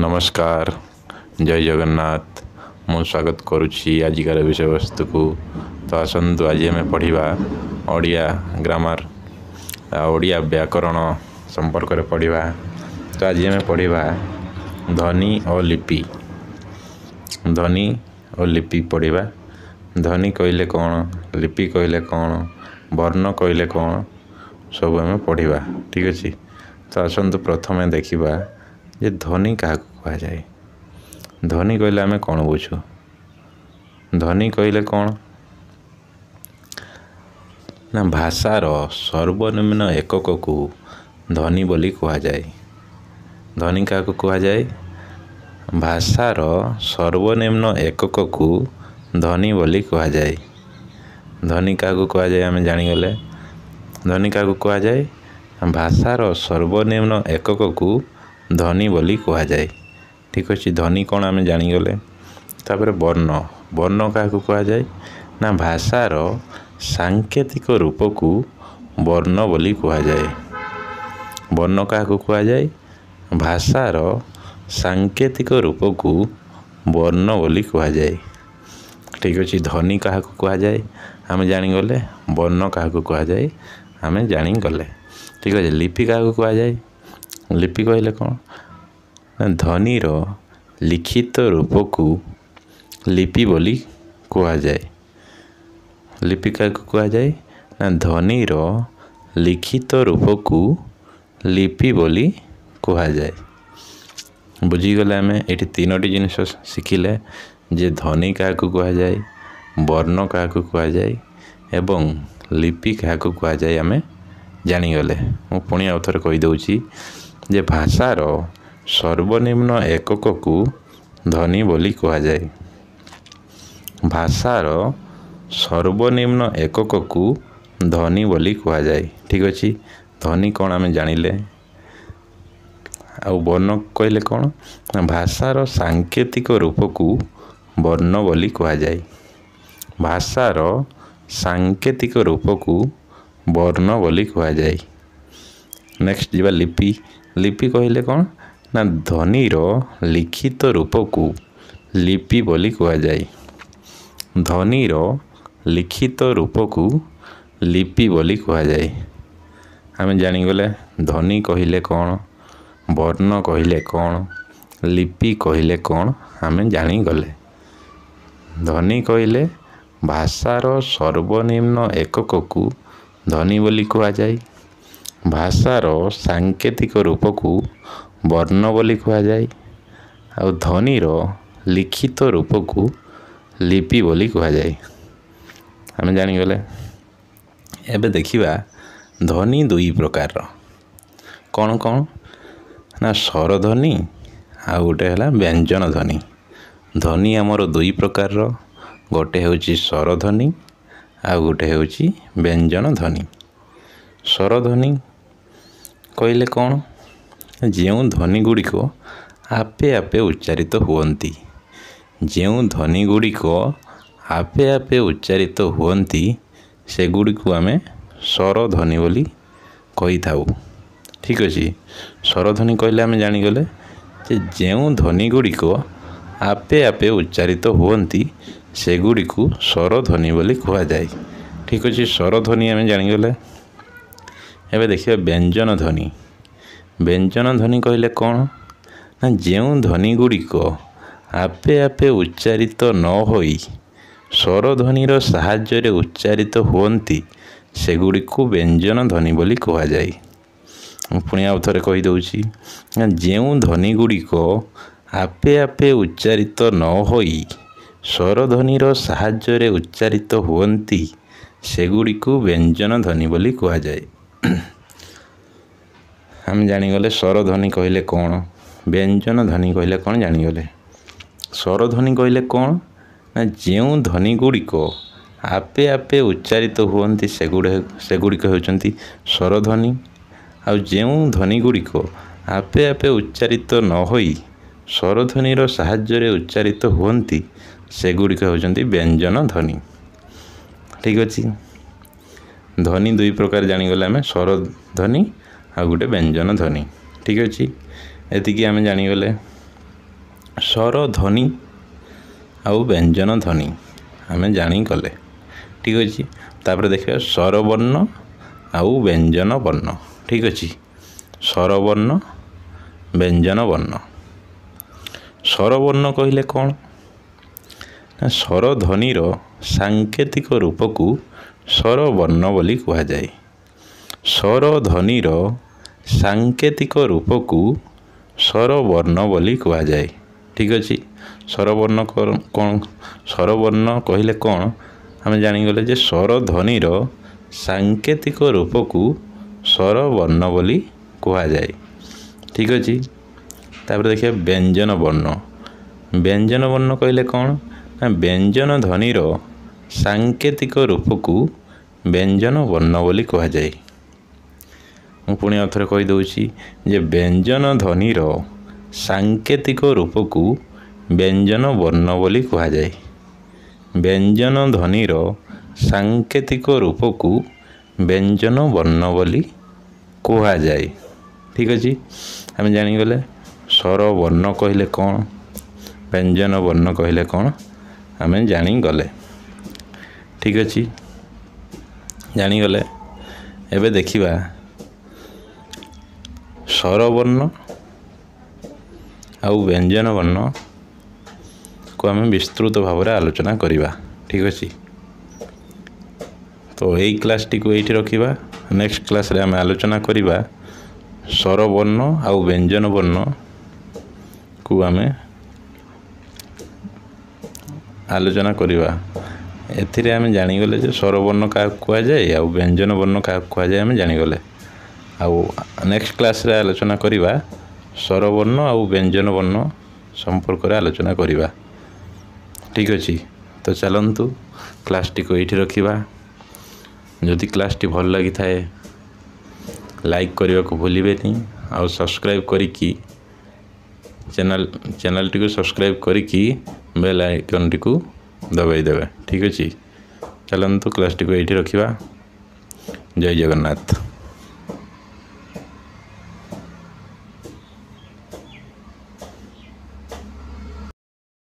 ନମସ୍କାର, ଜୟ ଜଗନ୍ନାଥ। ମୁଁ ସ୍ୱାଗତ କରୁଛି ଆଜିକାର ବିଷୟବସ୍ତୁକୁ। ତ ଆସନ୍ତୁ ଆଜି ଆମେ ପଢ଼ିବା ଓଡ଼ିଆ ଗ୍ରାମାର, ଓଡ଼ିଆ ବ୍ୟାକରଣ ସମ୍ପର୍କରେ ପଢ଼ିବା। ତ ଆଜି ଆମେ ପଢ଼ିବା ଧ୍ୱନି ଓ ଲିପି। ଧ୍ୱନି ଓ ଲିପି ପଢ଼ିବା। ଧ୍ୱନି କହିଲେ କ'ଣ, ଲିପି କହିଲେ କ'ଣ, ବର୍ଣ୍ଣ କହିଲେ କ'ଣ, ସବୁ ଆମେ ପଢ଼ିବା। ଠିକ୍ ଅଛି। ତ ଆସନ୍ତୁ ପ୍ରଥମେ ଦେଖିବା ଯେ ଧ୍ୱନି କାହାକୁ କୁହାଯାଏ। ଧ୍ୱନି କହିଲେ ଆମେ କ'ଣ ବୁଝୁ? ଧ୍ୱନି କହିଲେ କ'ଣ ନା, ଭାଷାର ସର୍ବନିମ୍ନ ଏକକକୁ ଧ୍ୱନି ବୋଲି କୁହାଯାଏ। ଧ୍ୱନି କାହାକୁ କୁହାଯାଏ? ଭାଷାର ସର୍ବନିମ୍ନ ଏକକକୁ ଧ୍ୱନି ବୋଲି କୁହାଯାଏ। ଧ୍ୱନି କାହାକୁ କୁହାଯାଏ ଆମେ ଜାଣିଗଲେ। ଧ୍ୱନି କାହାକୁ କୁହାଯାଏ? ଭାଷାର ସର୍ବନିମ୍ନ ଏକକକୁ ଧ୍ୱନି ବୋଲି କୁହାଯାଏ। ଠିକ୍ ଅଛି, ଧ୍ୱନି କ'ଣ ଆମେ ଜାଣିଗଲେ। ତାପରେ ବର୍ଣ୍ଣ। ବର୍ଣ୍ଣ କାହାକୁ କୁହାଯାଏ ନା, ଭାଷାର ସାଙ୍କେତିକ ରୂପକୁ ବର୍ଣ୍ଣ ବୋଲି କୁହାଯାଏ। ବର୍ଣ୍ଣ କାହାକୁ କୁହାଯାଏ? ଭାଷାର ସାଙ୍କେତିକ ରୂପକୁ ବର୍ଣ୍ଣ ବୋଲି କୁହାଯାଏ। ଠିକ୍ ଅଛି, ଧ୍ୱନି କାହାକୁ କୁହାଯାଏ ଆମେ ଜାଣିଗଲେ, ବର୍ଣ୍ଣ କାହାକୁ କୁହାଯାଏ ଆମେ ଜାଣିଗଲେ। ଠିକ୍ ଅଛି, ଲିପି କାହାକୁ କୁହାଯାଏ? ଲିପି କହିଲେ କ'ଣ ନା, ଧ୍ୱନିର ଲିଖିତ ରୂପକୁ ଲିପି ବୋଲି କୁହାଯାଏ। ଲିପି କାହାକୁ କୁହାଯାଏ ନା, ଧ୍ୱନିର ଲିଖିତ ରୂପକୁ ଲିପି ବୋଲି କୁହାଯାଏ। ବୁଝିଗଲେ ଆମେ ଏଠି ତିନୋଟି ଜିନିଷ ଶିଖିଲେ ଯେ ଧ୍ୱନି କାହାକୁ କୁହାଯାଏ, ବର୍ଣ୍ଣ କାହାକୁ କୁହାଯାଏ ଏବଂ ଲିପି କାହାକୁ କୁହାଯାଏ ଆମେ ଜାଣିଗଲେ। ମୁଁ ପୁଣି ଆଉ ଥରେ କହିଦେଉଛି ଯେ ଭାଷାର ସର୍ବନିମ୍ନ ଏକକକୁ ଧ୍ୱନି ବୋଲି କୁହାଯାଏ। ଭାଷାର ସର୍ବନିମ୍ନ ଏକକକୁ ଧ୍ୱନି ବୋଲି କୁହାଯାଏ। ଠିକ୍ ଅଛି, ଧ୍ୱନି କ'ଣ ଆମେ ଜାଣିଲେ। ଆଉ ବର୍ଣ୍ଣ କହିଲେ କ'ଣ ନା, ଭାଷାର ସାଙ୍କେତିକ ରୂପକୁ ବର୍ଣ୍ଣ ବୋଲି କୁହାଯାଏ। ଭାଷାର ସାଙ୍କେତିକ ରୂପକୁ ବର୍ଣ୍ଣ ବୋଲି କୁହାଯାଏ। ନେକ୍ସଟ ଯିବା ଲିପି। ଲିପି କହିଲେ କ'ଣ ନା, ଧ୍ୱନିର ଲିଖିତ ରୂପକୁ ଲିପି ବୋଲି କୁହାଯାଏ। ଧ୍ୱନିର ଲିଖିତ ରୂପକୁ ଲିପି ବୋଲି କୁହାଯାଏ। ଆମେ ଜାଣିଗଲେ ଧ୍ୱନି କହିଲେ କ'ଣ, ବର୍ଣ୍ଣ କହିଲେ କ'ଣ, ଲିପି କହିଲେ କ'ଣ ଆମେ ଜାଣିଗଲେ। ଧ୍ୱନି କହିଲେ ଭାଷାର ସର୍ବନିମ୍ନ ଏକକକୁ ଧ୍ୱନି ବୋଲି କୁହାଯାଏ। ଭାଷାର ସାଙ୍କେତିକ ରୂପକୁ ବର୍ଣ୍ଣ ବୋଲି କୁହାଯାଏ। ଆଉ ଧ୍ୱନିର ଲିଖିତ ରୂପକୁ ଲିପି ବୋଲି କୁହାଯାଏ। ଆମେ ଜାଣିଗଲେ। ଏବେ ଦେଖିବା ଧ୍ୱନି ଦୁଇ ପ୍ରକାରର। କ'ଣ କ'ଣ ନା, ସ୍ୱରଧ୍ୱନି ଆଉ ଗୋଟେ ହେଲା ବ୍ୟଞ୍ଜନ ଧ୍ୱନି। ଧ୍ୱନି ଆମର ଦୁଇ ପ୍ରକାରର, ଗୋଟେ ହେଉଛି ସ୍ୱରଧ୍ୱନି ଆଉ ଗୋଟେ ହେଉଛି ବ୍ୟଞ୍ଜନ ଧ୍ୱନି। ସ୍ୱରଧ୍ୱନି କହିଲେ କ'ଣ? ଯେଉଁ ଧ୍ୱନି ଗୁଡ଼ିକ ଆପେ ଆପେ ଉଚ୍ଚାରିତ ହୁଅନ୍ତି, ଯେଉଁ ଧ୍ୱନି ଗୁଡ଼ିକ ଆପେ ଆପେ ଉଚ୍ଚାରିତ ହୁଅନ୍ତି ସେଗୁଡ଼ିକୁ ଆମେ ସ୍ୱରଧ୍ୱନି ବୋଲି କହିଥାଉ। ଠିକ୍ ଅଛି, ସ୍ୱରଧ୍ୱନି କହିଲେ ଆମେ ଜାଣିଗଲେ ଯେ ଯେଉଁ ଧ୍ୱନି ଗୁଡ଼ିକ ଆପେ ଆପେ ଉଚ୍ଚାରିତ ହୁଅନ୍ତି ସେଗୁଡ଼ିକୁ ସ୍ୱରଧ୍ୱନି ବୋଲି କୁହାଯାଏ। ଠିକ୍ ଅଛି, ସ୍ୱରଧ୍ୱନି ଆମେ ଜାଣିଗଲେ। ଏବେ ଦେଖିବା ବ୍ୟଞ୍ଜନ ଧ୍ୱନି। ବ୍ୟଞ୍ଜନ ଧ୍ୱନି କହିଲେ କ'ଣ ନା, ଯେଉଁ ଧ୍ୱନି ଗୁଡ଼ିକ ଆପେ ଆପେ ଉଚ୍ଚାରିତ ନ ହୋଇ ସ୍ୱରଧ୍ୱନିର ସାହାଯ୍ୟରେ ଉଚ୍ଚାରିତ ହୁଅନ୍ତି ସେଗୁଡ଼ିକୁ ବ୍ୟଞ୍ଜନ ଧ୍ୱନି ବୋଲି କୁହାଯାଏ। ମୁଁ ପୁଣି ଆଉ ଥରେ କହିଦେଉଛି, ଯେଉଁ ଧ୍ୱନି ଗୁଡ଼ିକ ଆପେ ଆପେ ଉଚ୍ଚାରିତ ନ ହୋଇ ସ୍ୱରଧ୍ୱନିର ସାହାଯ୍ୟରେ ଉଚ୍ଚାରିତ ହୁଅନ୍ତି ସେଗୁଡ଼ିକୁ ବ୍ୟଞ୍ଜନ ଧ୍ୱନି ବୋଲି କୁହାଯାଏ। ଆମେ ଜାଣିଗଲେ ସ୍ୱରଧ୍ୱନି କହିଲେ କ'ଣ, ବ୍ୟଞ୍ଜନ ଧ୍ୱନି କହିଲେ କ'ଣ ଜାଣିଗଲେ। ସ୍ୱରଧ୍ୱନି କହିଲେ କ'ଣ ନା, ଯେଉଁ ଧ୍ୱନି ଗୁଡ଼ିକ ଆପେ ଆପେ ଉଚ୍ଚାରିତ ହୁଅନ୍ତି ସେଗୁଡ଼ିକ ହେଉଛନ୍ତି ସ୍ୱରଧ୍ୱନି। ଆଉ ଯେଉଁ ଧ୍ୱନି ଗୁଡ଼ିକ ଆପେ ଆପେ ଉଚ୍ଚାରିତ ନ ହୋଇ ସ୍ୱରଧ୍ୱନିର ସାହାଯ୍ୟରେ ଉଚ୍ଚାରିତ ହୁଅନ୍ତି ସେଗୁଡ଼ିକ ହେଉଛନ୍ତି ବ୍ୟଞ୍ଜନ ଧ୍ୱନି। ଠିକ୍ ଅଛି, ଧ୍ୱନି ଦୁଇ ପ୍ରକାର ଜାଣିଗଲେ ଆମେ, ସ୍ୱରଧ୍ୱନି ଆଉ ଗୋଟେ ବ୍ୟଞ୍ଜନ ଧ୍ୱନି। ଠିକ୍ ଅଛି, ଏତିକି ଆମେ ଜାଣିଗଲେ। ସ୍ୱରଧ୍ୱନି ଆଉ ବ୍ୟଞ୍ଜନ ଧ୍ୱନି ଆମେ ଜାଣିଗଲେ। ଠିକ୍ ଅଛି, ତାପରେ ଦେଖିବା ସ୍ୱରବର୍ଣ୍ଣ ଆଉ ବ୍ୟଞ୍ଜନ ବର୍ଣ୍ଣ। ଠିକ୍ ଅଛି, ସ୍ୱରବର୍ଣ୍ଣ, ବ୍ୟଞ୍ଜନ ବର୍ଣ୍ଣ। ସ୍ୱରବର୍ଣ୍ଣ କହିଲେ କ'ଣ ନା ସ୍ୱରଧ୍ୱନିର ସାଙ୍କେତିକ ରୂପକୁ ସ୍ୱରବର୍ଣ୍ଣ ବୋଲି କୁହାଯାଏ। ସ୍ୱରଧ୍ୱନିର ସାଙ୍କେତିକ ରୂପକୁ ସ୍ୱରବର୍ଣ୍ଣ ବୋଲି କୁହାଯାଏ। ଠିକ୍ ଅଛି, ସ୍ୱରବର୍ଣ୍ଣ କ'ଣ? ସ୍ୱରବର୍ଣ୍ଣ କହିଲେ କ'ଣ ଆମେ ଜାଣିଗଲେ ଯେ ସ୍ୱରଧ୍ୱନିର ସାଙ୍କେତିକ ରୂପକୁ ସ୍ୱରବର୍ଣ୍ଣ ବୋଲି କୁହାଯାଏ। ଠିକ୍ ଅଛି, ତାପରେ ଦେଖିବା ବ୍ୟଞ୍ଜନ ବର୍ଣ୍ଣ। ବ୍ୟଞ୍ଜନ ବର୍ଣ୍ଣ କହିଲେ କ'ଣ ନା ବ୍ୟଞ୍ଜନ ଧ୍ୱନିର ସାଙ୍କେତିକ ରୂପକୁ ବ୍ୟଞ୍ଜନ ବର୍ଣ୍ଣ ବୋଲି କୁହାଯାଏ। ମୁଁ ପୁଣି ଆଉ ଥରେ କହିଦେଉଛି ଯେ ବ୍ୟଞ୍ଜନ ଧ୍ୱନିର ସାଙ୍କେତିକ ରୂପକୁ ବ୍ୟଞ୍ଜନ ବର୍ଣ୍ଣ ବୋଲି କୁହାଯାଏ। ବ୍ୟଞ୍ଜନ ଧ୍ୱନିର ସାଙ୍କେତିକ ରୂପକୁ ବ୍ୟଞ୍ଜନ ବର୍ଣ୍ଣ ବୋଲି କୁହାଯାଏ। ଠିକ୍ ଅଛି, ଆମେ ଜାଣିଗଲେ ସ୍ୱରବର୍ଣ୍ଣ କହିଲେ କ'ଣ, ବ୍ୟଞ୍ଜନ ବର୍ଣ୍ଣ କହିଲେ କ'ଣ ଆମେ ଜାଣିଗଲେ। ଠିକ୍ ଅଛି, ଜାଣିଗଲେ। ଏବେ ଦେଖିବା ସ୍ୱରବର୍ଣ୍ଣ ଆଉ ବ୍ୟଞ୍ଜନ ବର୍ଣ୍ଣକୁ ଆମେ ବିସ୍ତୃତ ଭାବରେ ଆଲୋଚନା କରିବା। ଠିକ୍ ଅଛି, ତ ଏଇ କ୍ଲାସ୍ଟିକୁ ଏଇଠି ରଖିବା। ନେକ୍ସଟ କ୍ଲାସ୍ରେ ଆମେ ଆଲୋଚନା କରିବା ସ୍ୱରବର୍ଣ୍ଣ ଆଉ ବ୍ୟଞ୍ଜନ ବର୍ଣ୍ଣକୁ ଆମେ ଆଲୋଚନା କରିବା। ଏଥିରେ ଆମେ ଜାଣିଗଲେ ଯେ ସ୍ୱରବର୍ଣ୍ଣ କାହାକୁ କୁହାଯାଏ ଆଉ ବ୍ୟଞ୍ଜନ ବର୍ଣ୍ଣ କାହାକୁ କୁହାଯାଏ ଆମେ ଜାଣିଗଲେ। ଆଉ ନେକ୍ସଟ କ୍ଲାସ୍ରେ ଆଲୋଚନା କରିବା ସ୍ୱରବର୍ଣ୍ଣ ଆଉ ବ୍ୟଞ୍ଜନ ବର୍ଣ୍ଣ ସମ୍ପର୍କରେ ଆଲୋଚନା କରିବା। ଠିକ୍ ଅଛି, ତ ଚାଲନ୍ତୁ କ୍ଲାସ୍ଟିକୁ ଏଇଠି ରଖିବା। ଯଦି କ୍ଲାସ୍ଟି ଭଲ ଲାଗିଥାଏ ଲାଇକ୍ କରିବାକୁ ଭୁଲିବେନି, ଆଉ ସବସ୍କ୍ରାଇବ୍ କରିକି ଚ୍ୟାନେଲ୍ଟିକୁ ସବସ୍କ୍ରାଇବ୍ କରିକି ବେଲ୍ ଆଇକନ୍ଟିକୁ ଦବାଇ ଦେବେ। ଠିକ୍ ଅଛି, ଚାଲନ୍ତୁ କ୍ଲାସ୍ଟିକୁ ଏଇଠି ରଖିବା। ଜୟ ଜଗନ୍ନାଥ।